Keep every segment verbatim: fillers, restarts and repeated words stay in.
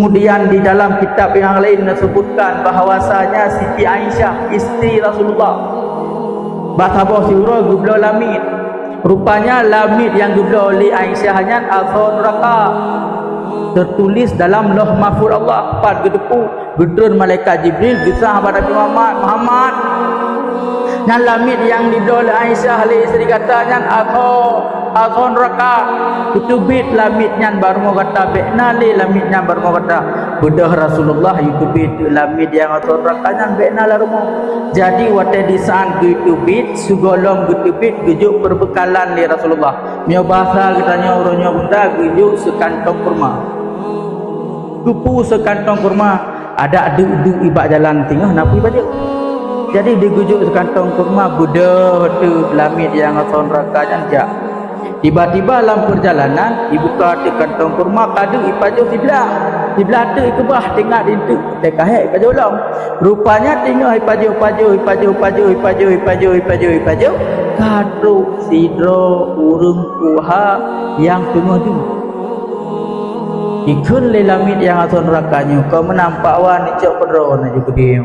Kemudian di dalam kitab yang lain disebutkan bahwasanya Siti Aisyah, istri Rasulullah, bak saboh siuroe geubloe lamiet. Rupanya lamiet nyang geubloe lé Aisyah nyan asoe nuraka. Tertulis dalam Lauh Mahfuz Allah, pat geuteupeue, geutreun malaikat Jibril, geusah bak Nabi Muhammad, "Muhammad, nyan lamiet nyang geubloe lé Aisyah lé istri gata nyan asoe, asoe nuraka. Geuteubiet lamiet nyan bak rumoh gata, bék na lé lamiet nyan bak rumoh gata." Beudôh Rasulullah geuteubiet lamiet nyang asoe nuraka nyan bék na lam rumoh. Jadi watée disaát geuteubiet, sigohlom geuteubiet geujok peubeukalan lé Rasulullah. Meunyoe bahasa geutanyoe uroe nyoe bunda, geujok seukantong kurma. Keupeue seukantong kurma? Adak deuk-deuk ibak jalan teungoh na peue ipajoh. Jadi digeujok seukantong kurma, beudôh teuk lamiet nyang asoe nuraka nyan jak. Tiba-tiba lam peurjalanan, ibuka teuk kantong kurma, ka deuk ipajoh siblah. Siblah teuk ikeubah, teuingat inteuk, teuka hék ipajoh lom. Rupanya teungoh ipajoh, pajoh, ipajoh, pajoh, ipajoh, ipajoh, ipajoh, ipajoh, ka trok sidroe ureuëng tuha nyang teungoh deuk. Ikheun lé lamiet nyang asoe nuraka nyoe, "Kon meunan Pak Wan, icok keudroe na ju keudeh."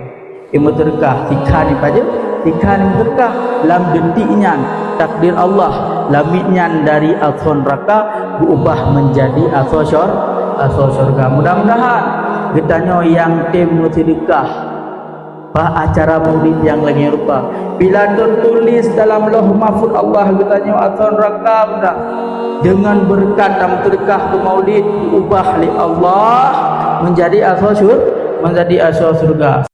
Imeuteureukah, sikhan ipajoh, sikhan imeuteureukah. Lam detik nyan, takdir Allah, lamiet nyan dari asoe nuraka geuubah meunjadi asoe syur-, asoe syurga. Mudah-mudahan geutanyoe nyang tem meuseudeukah bak acara maulid nyang lagée rupa, bila teutuléh dalam Lauh Mahfuz Allah geutanyoe asoe nuraka, mudah, deungon beureukat dan meuseudeukah keu maulid, geuubah lé Allah meunjadi asoe syur-, meunjadi asoe syurga.